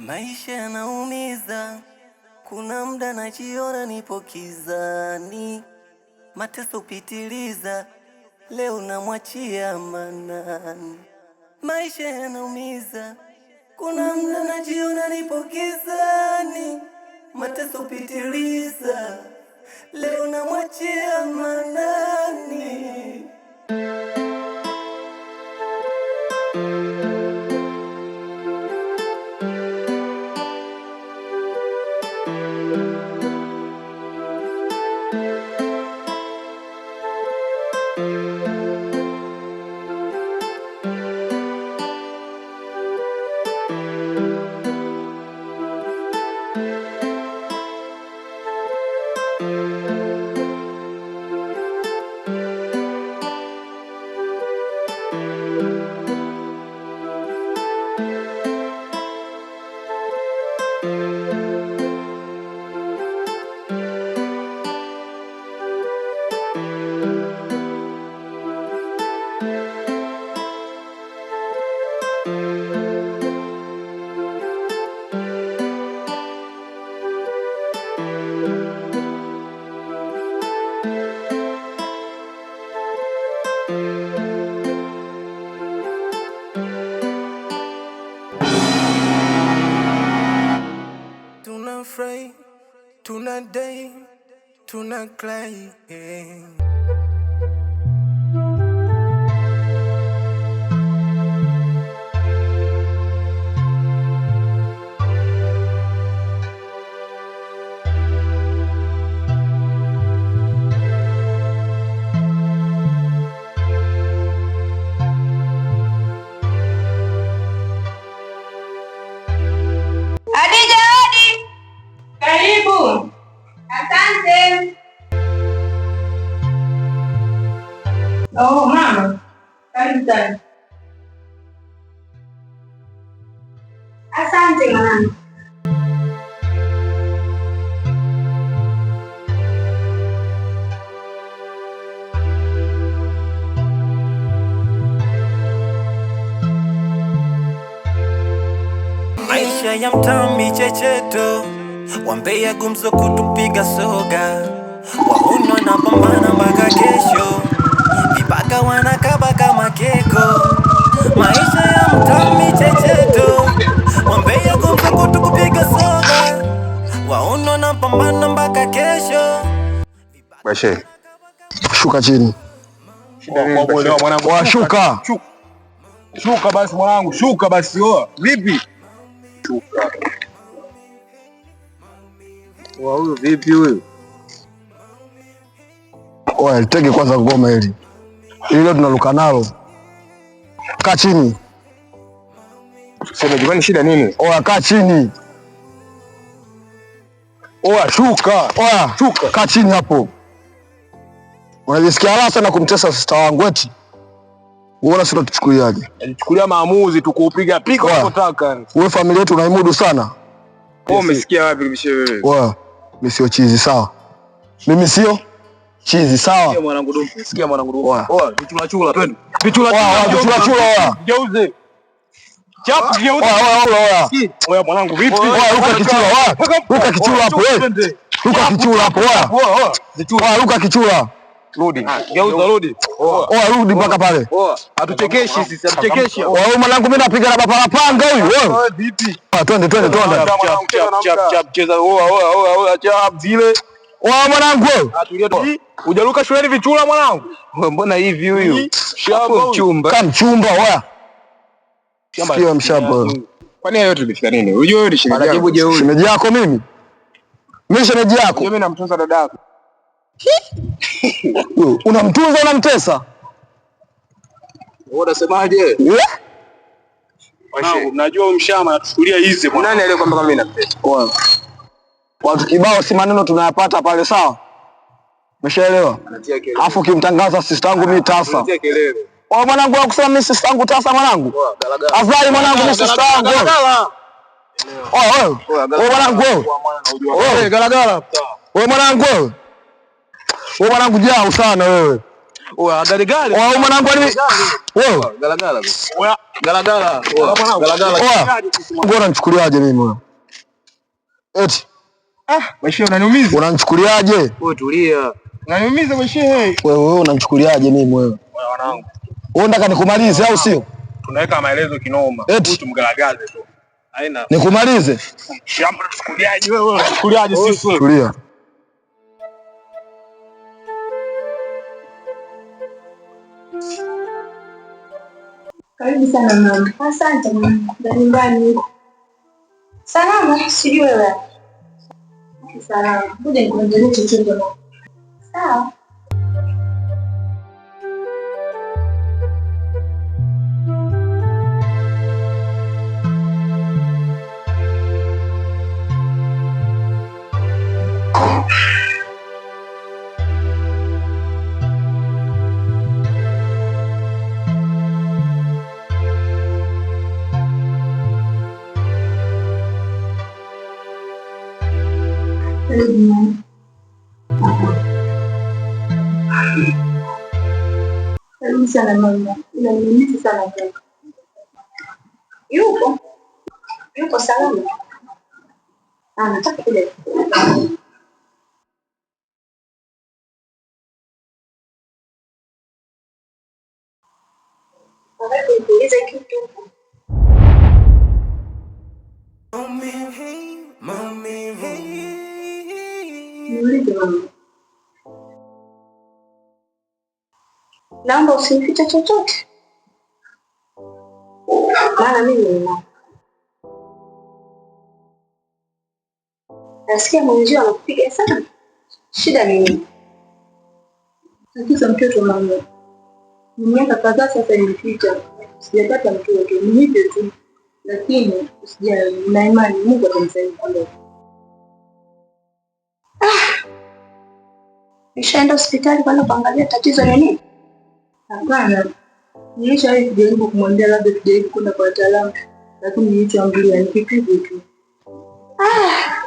Maisha yanaumiza, kuna muda najiona nipo kizani, mateso pitiliza, leo namwachia Manani. Maisha yanaumiza, kuna muda najiona nipo kizani, mateso pitiliza, leo namwachia Manani. Tunafurahi, tunadai, tuna cry, eh. Adija, hodi. Karibu. Asante. Oh, mama. Karibu sana. Asante mwanangu. Maisha ya mtaa michecheto, wambea gumzo kutupiga soga, wahuni wanapambana mpaka kesho, vibaka wanakaba kama keko. Maisha ya mtaa michecheto, wambea gumzo kutupiga soga, wahuni wanapambana mpaka kesho. Bashe, Shuka chini. Mwanangu, Oa, shuka. shuka basi mwanangu, shuka basi. Oa, vipi? Oa, huyu vipi huyu? Oa, litege kwanza ngoma hili. Hili leo tunaruka nalo. Kaa chini. Sema kwani shida nini? Oa, kaa chini. Oa, shuka. Oa, Shuka. kaa chini hapo. Unajisikia raha sana kumtesa sister wangu eti? Uona sisi tunatuchukuliaje? Alichukulia maamuzi tu kuupiga pigo Oa. unapotaka. Wewe familia yetu unaimudu sana. Wewe umesikia wapi bishe wewe? Oa, mimi sio chizi sawa. Mimi sio chizi sawa. Sikia mwanangu dumpu, sikia mwanangu dumpu. Oa. Oa, vichula chula twende. Vichula Oa, oa, vichula chula oa. Geuze. Chapu geuze. Oa, oa, oa, oa. Oa mwanangu vipi? Oa, ruka kichula oa. Ruka kichula hapo wewe. Twende. Ruka kichula hapo oa. Oa, oa. Oa, ruka kichula. Rudi. Geuza rudi. Oa. Oa, rudi mpaka pale. Oa, hatuchekeshi sisi, hatuchekeshi. Oa, huyu mwanangu mimi napiga na bapa la panga huyu. Wewe. Oa, vipi? Oa, twende twende twende. Chap chap chap chap cheza. Oa oa oa oa chap zile. Oa mwanangu wewe. Atulia tu. Hujaruka shuleni vichula mwanangu? Mbona hivi huyu? Hapo mchumba. Kaa mchumba oa. Sikia mshamba wewe. Kwani hayo tumefika nini? Unajua wewe ni shemeji Anajibu yako. jeuri. Shemeji yako mimi? Mimi shemeji yako. Mimi namtunza dadako. Wewe, unamtunza unamtesa? Wewe unasemaje? Eh? Bashe. Najua huyu mshama anatuchukulia hizi bwana. Nani aliyekwambia kama mimi nampenda? Oa. Watu kibao si maneno tunayapata pale sawa? Umeshaelewa? Anatia kelele. Alafu ukimtangaza sister yangu mimi tasa. Anatia kelele. Oa mwanangu wa kusema mimi sister yangu tasa mwanangu. Oa, galagala. Afadhali mwanangu mimi sister yangu. Oa wewe. Oa mwanangu wewe. Wewe Galagala. Wewe mwanangu wewe. Wewe mwanangu jao sana wewe. Oya, gari gari. Oya, mwanangu ali. Wewe. Galagala. Oya, galagala. Oya, galagala. Oya. Wewe unanichukuliaje mimi wewe? Eti. Ah, Bashir unaniumiza. Unanichukuliaje? Wewe tulia. Unaniumiza Bashir. Wewe wewe unanichukuliaje mimi wewe? Oya wanangu. Wewe unataka nikumalize au sio? Tunaweka maelezo kinoma. Eti. Tumgalagaze tu. Haina. Nikumalize? Shamba tuchukuliaje wewe? Unachukuliaje sisi? Tulia. Karibu sana mama. Asante mama. Za nyumbani huko. Salama, sijui wewe. Salama. Kuja nikuandalie chochote mama. Sawa. Karibu mama. Karibu sana mama. Ila nimemisi sana kaka. Yupo? Yupo salama? Ah, nataka kuja. Nataka nikuulize kitu. Niulize mama. Naomba usinifiche chochote, maana mimi ni mama. Nasikia mwenzio anakupiga sana. Shida ni nini? Tatizo mtoto mama. Ni miaka kadhaa sasa imepita, sijapata mtoto. Ni hivyo tu, lakini usijali, nina imani Mungu atamsaidia. Nishaenda hospitali kwenda kuangalia tatizo ni nini? Hapana, nilishawahi kujaribu kumwambia labda tujaribu kwenda kwa wataalamu, lakini nilichoambiwa ni kipigo tu. Ah,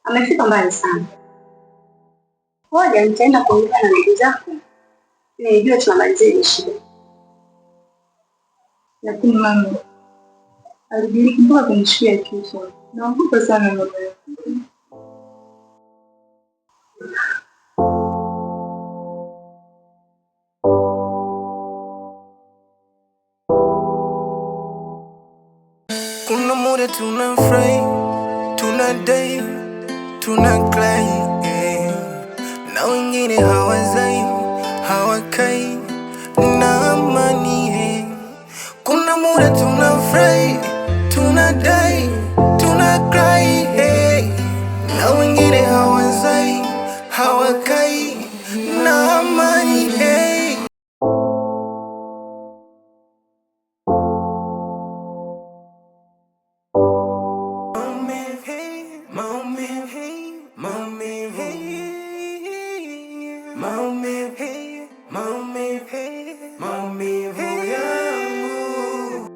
amefika mbali sana. Ngoja nitaenda kuongea na ndugu zako ili nijue tunamalizaje shida. Lakini mama alidiriki mpaka kunishikia kichwa. Naogopa sana mama yangu. Kuna muda tunafurahi, tunadai, tuna cry, eh. Na wengine hawazai, hawakai na amani, eh. Kuna muda tunafurahi, tunadai, tuna cry, eh. Na wengine hawazai, hawakai na amani, eh. Maumivu yangu.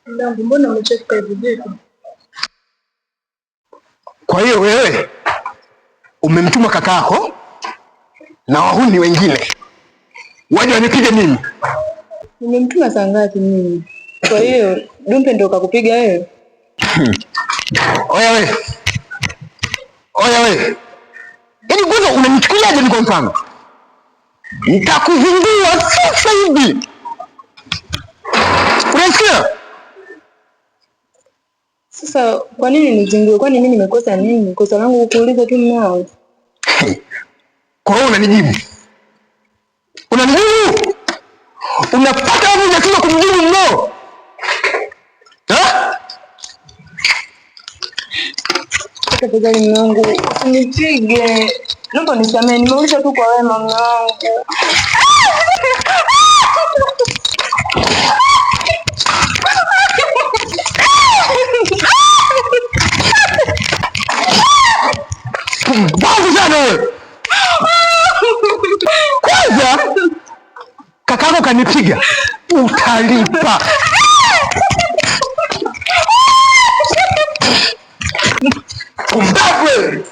Mdangu, mbona umechoka hivi vipi? Kwa hiyo wewe umemtuma kakako na wahuni wengine waje wanipige mimi? Nimemtuma saa ngapi mimi? Kwa hiyo Dumpe ndo kakupiga wewe? Oya we, oya we, Unanichukuliaje ni kwa mfano? Nitakuzingua sasa hivi. Unasikia? Sasa kwa nini nizingue? Kwani mimi nimekosa nini? Kosa langu kukuuliza tu mnao. Kwa hiyo unanijibu, unanijibu, unapata wapi ujasiri wa kumjibu mno? Tafadhali mume wangu usinipige, naomba nisamehe, nimeuliza tu kwa wema mume wangu. Pumbavu sana wewe. Kwanza kakako kanipiga, utalipa. Pumbavu wewe.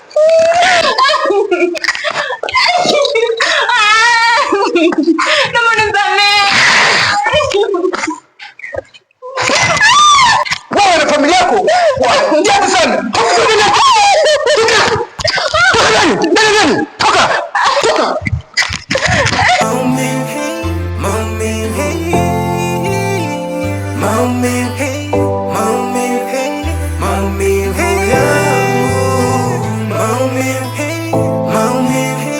Naomba nisamehe. Wewe na familia yako wa ajabu sana. Toka! Toka ndani! Ndani ndani! Toka! Toka! Maumivu, maumivu, maumivu, maumivu, maumivu yangu. Maumivu, maumivu,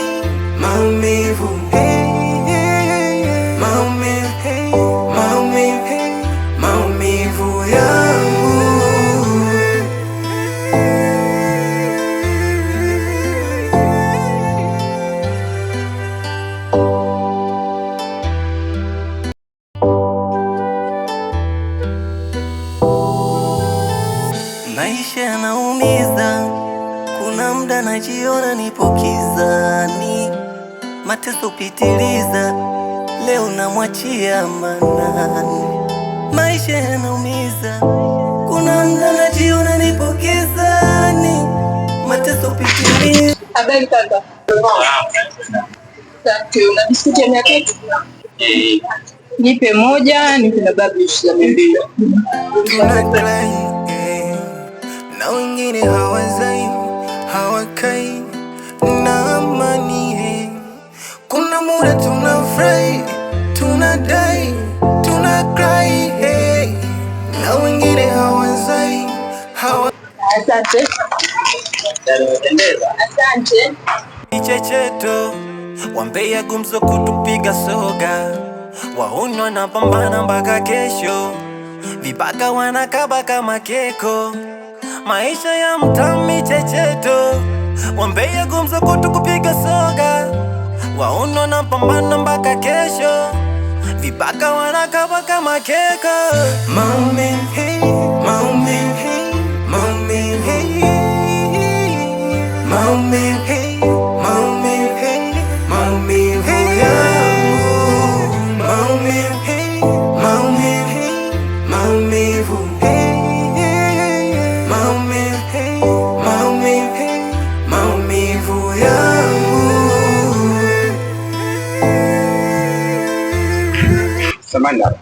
maumivu, maumivu, maumivu, maumivu yangu. Maisha yanaumiza, kuna muda najiona nipo kizani, mateso pitiliza, leo namwachia Manani. Maisha yanaumiza, kuna muda najiona nipo kizani, mateso pitiliza. Habari kaka. Asante. Una biskuti ya 300? Nipe moja, nipe na babish za 200. Tuna cry, eh, na wengine hawazai hawakai na amani eh. Kuna muda tunafurahi tunadai tuna cry eh, na wengine hawazai hawa Asante. Asante. Michecheto wambea gumzo kutupiga soga, wauni wanapambana mpaka kesho, vibaka wanakaba kama keko, maisha ya mtaa michecheto, wambea gumzo kutukupiga soga, wauni wanapambana mpaka kesho, vibaka wanakaba kama keko. Maumivu, maumivu, maumivu, maumivu, maumivu, maumivu yangu. Maumivu, maumivu, maumivu, maumivu, maumivu, maumivu yangu. Samahani dada.